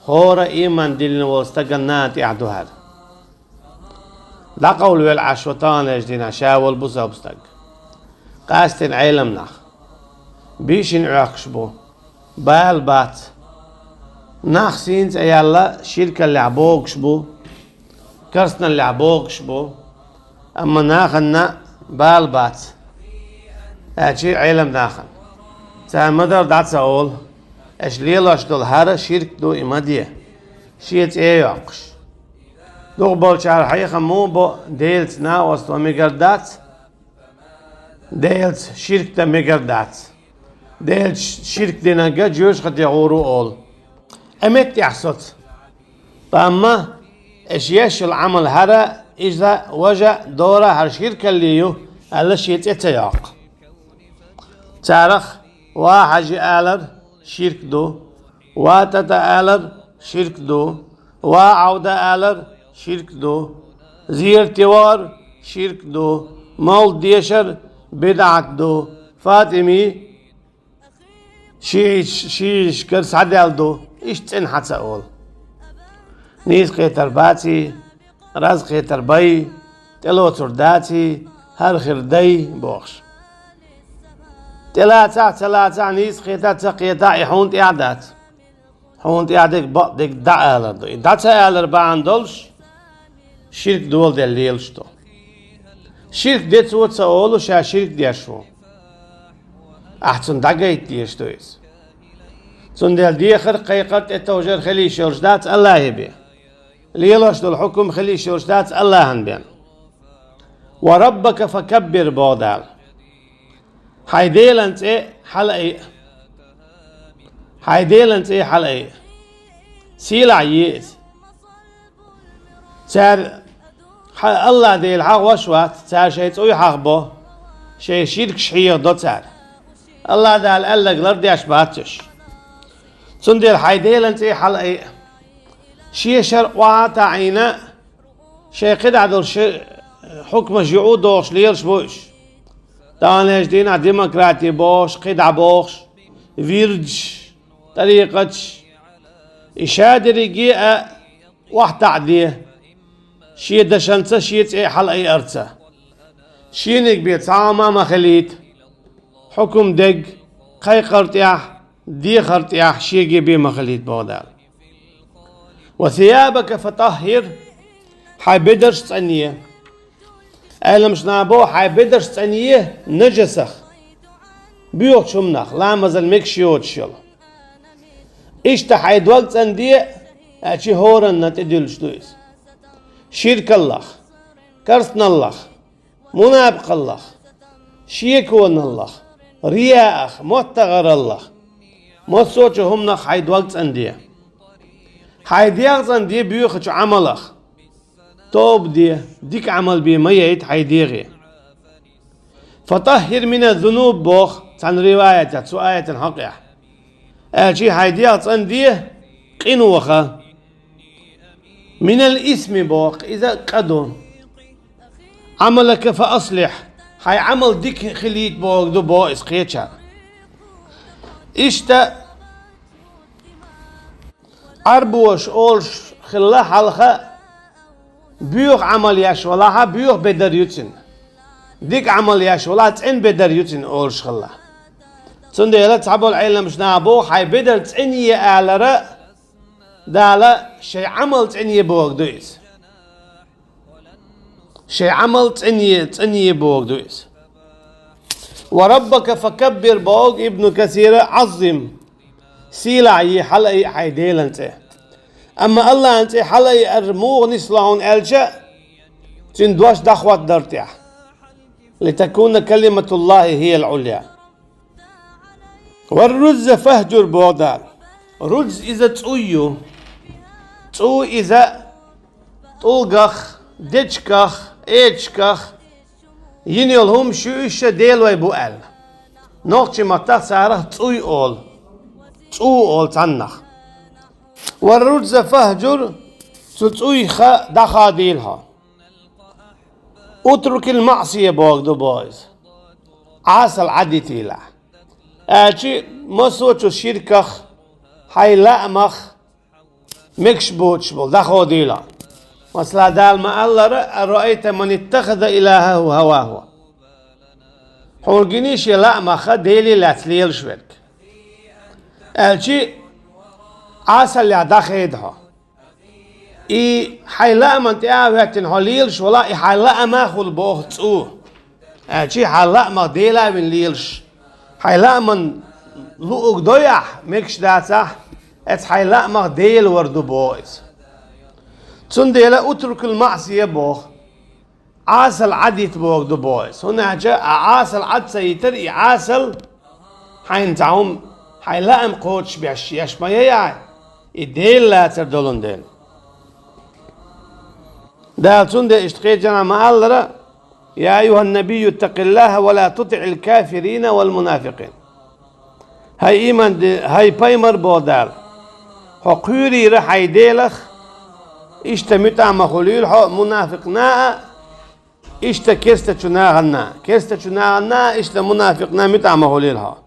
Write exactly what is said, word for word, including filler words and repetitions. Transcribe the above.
ХӀора иман диллина волу стагана тӀехь ду хӀара. ДӀакъовла велла Ӏаш ву таханлерчу дийнахь ша волу бусалба стаг. Къаьсттина Ӏелам нах. Бийшина Ӏохкуш бу. Бала бац. Нах сийна цӀе яьлла ширкаллехь богуш бу. Карсналлехь богуш бу. Амма нахана бала бац. Аьлчи Ӏелам нахана. Цара ма-дарра дӀа ца олу. Аша лелош долу хӀара ширк ду, и ма де. Шен цӀе а йоккхуш. Дукхахболчара хьехам муха бо, Делаца накъосталла мегар дац, Делаца ширк дан мегар дац. Делаца ширк динарг жоьжахате гӀур ву олу. Амма меттехь соц. Амма аша еш йолу Ӏамал хӀара, иза важа, дора хӀара ширкалле ю, аьлла шен цӀе ца йоккху. Царах ва Хьажи алар ширк ду, ва ТӀатӀа алар ширк ду, ва Ӏавда алар ширк ду, зерате вахар ширк ду, мовлид дешар бидӀат ду, ФатӀими ши-, шиъашкара схьадаьлла ду, иштта цӀена хьан ца олу. Нийса кхетар баций, раз кхетар бай, тӀелоцур даций, хӀара хир дай, бохуш. ТӀелацахь а, ца лацахь а, нийса кхетахь а, ца кхетахь а, и хьуна тӀехь дац. Хьуна тӀехь дерг бакъдерг дӀа алар ду. И дӀа ца алар бахьана долуш, ширк доладелла лелаш ду. Ширк де цо ца олу, ша ширк деш ву. Ахь цунна дӀагайта дезаш ду иза. Цундела дехар, кхайкхар, тӀетовжар хила йиш йолуш дац АллахӀе бен. Лелош долу хьукум хила йиш йолуш дац АллахӀана бен. «Ва раббака факаббир», боху Дала. Хьайн Делан цӀе хьалаайа. Хьайн Делан цӀе хьалаайа. Сийлахь е иза. Цара хьан АллахӀ Дела хьахош вац, цара шайн цӀуй хьахабо, шайн ширкаш хьехадо цара. АллахӀ Дала аьлларг лардеш бац уьш. Цундела хьайн Делан цӀе хьалаайа. Шен шарӀ охьа а таӀийна, шайн кхидӀа долу ши-, хьукмаш юкъа а дохуш лелаш бу уьш. Таханлерчу дийнахь демократи бохуш, кхидӀа бохуш, вирдаш, тӀарикъаташ. И ша дерриге а охьатаӀаде, шен дашанца, шен цӀе хьалаайарца. Шениг бен цхьа хӀума а ма хилийта, хьукум дерг, кхайкхар тӀехь, дехар тӀехь шеге бен ма хилийта, боху Дала. «Ва сиябака фатаххир», хьайн бедарш цӀанъе. Ӏеламаш наха боху, хьайн бедарш цӀанъе нажасах, боьхачу хӀуманах, ламазан мегаш йоцуш йолу. Иштта хьайн дог цӀанъе, аьлчи хӀоранна тӀедуьллуш ду иза. Ширкаллах, карсналлах, мунапикъаллах, шеконаллах, рияах, моттагӀараллах, массо а чу хӀуманах хьайн дог цӀанъе. Хьайн дегӀ цӀанъе боьхачу Ӏамалах. Тоба де, дика Ӏамал бен ма яйта хьайн дегӀе. «Фатаххир мина зунуб», боху цхьана риваятехь, цу аятан хьокъехь. Аьлчи хьайн дегӀ цӀанъе къинойх. «Минал исми», боху, иза къа ду. «Ӏамалака фа аслихь», хьайн Ӏамал дика хилийта бохург ду, боху иза кхечара. Иштта Ӏарбоша олуш хилла хьалха, боьха Ӏамал еш валахь, боьха бедар ю цуьнан. Дика Ӏамал еш валахь, цӀена бедар ю цуьнан олуш хилла. Цундела цхьаболу Ӏеламаш наха боху, хьайн бедар цӀанъе алара, Дала шайн Ӏамал цӀанъе бохург ду иза. Шайн Ӏамал цӀанъе, цӀанъе бохург ду иза. «Ва раббака факаббир», боху Ибну Касира, «Ӏаззим». Сийлахь е, хьалаайа хьайн Делан цӀе. Амма АллахӀан цӀе хьалаайар муха нисло хьуна аьлча, цуьнан дош дӀахӀоттадара тӀехь. «Литакуна калиматуллахи хиял Ӏулъя». «Ва рузза фахджур», боху Дала. Рузз иза цӀуй ю. ЦӀу иза тӀулгах, дечигах, эчигах йина йолу хӀумаш ю, уьш ша делой бу аьлла. Нохчийн маттахь царах цӀуй олу. ЦӀу олу цхьаннах. «Ва рузза фахджур», цу цӀуйх дӀахадийла хьо. «Утрукил маъсия», бохург ду боху иза. Ӏасал Ӏадитийла. Аьлчи массо а чу ширках, хьайн лаамах, мегаш боцуш болу, дӀахо дийла. Масала, Дала ма-аллара: «أرأيت من اتخذ إلهه هواه». Хьуна гиний шен лаамах Деле лаьцна лелаш верг? Аьлча, Ӏасаллехь дӀахеда хьо. И хьайн лааман тӀе а хӀоьттина хьо лелаш вала, и хьайн лаам а хуьлу боху цӀу. Аьлча, хьайн лаамах Дела а вина лелаш. Хьайн лааман луъург дой ахь, мегаш дацахь, эцу хьайн лаамах Дела вар ду боху иза. Цундела утрукул маъсия боху. Ӏасал Ӏадйита бохург ду боху иза. ХӀунда аьлча а Ӏасал Ӏад ца йитар, и Ӏасал хьайна цхьа хӀума, хьайн лаам кхочушбеш еш ма яй ахь, и Дела лацар долун дела. Дала цундела иштта кхечанхьа ма-аллара: «يا أيها النبي اتق الله ولا تطع الكافرين والمنافقين». ХӀай ийман де-, хӀай пайхамар, боху Дала, хьо кхоьрийла хьайн Делах, иштта муьтӀахь ма хуьлийла хьо мунафикъна а, иштта керстачу нахана а, керстачу нахана а, иштта мунафикъна а муьтӀахь ма хуьлийла хьо.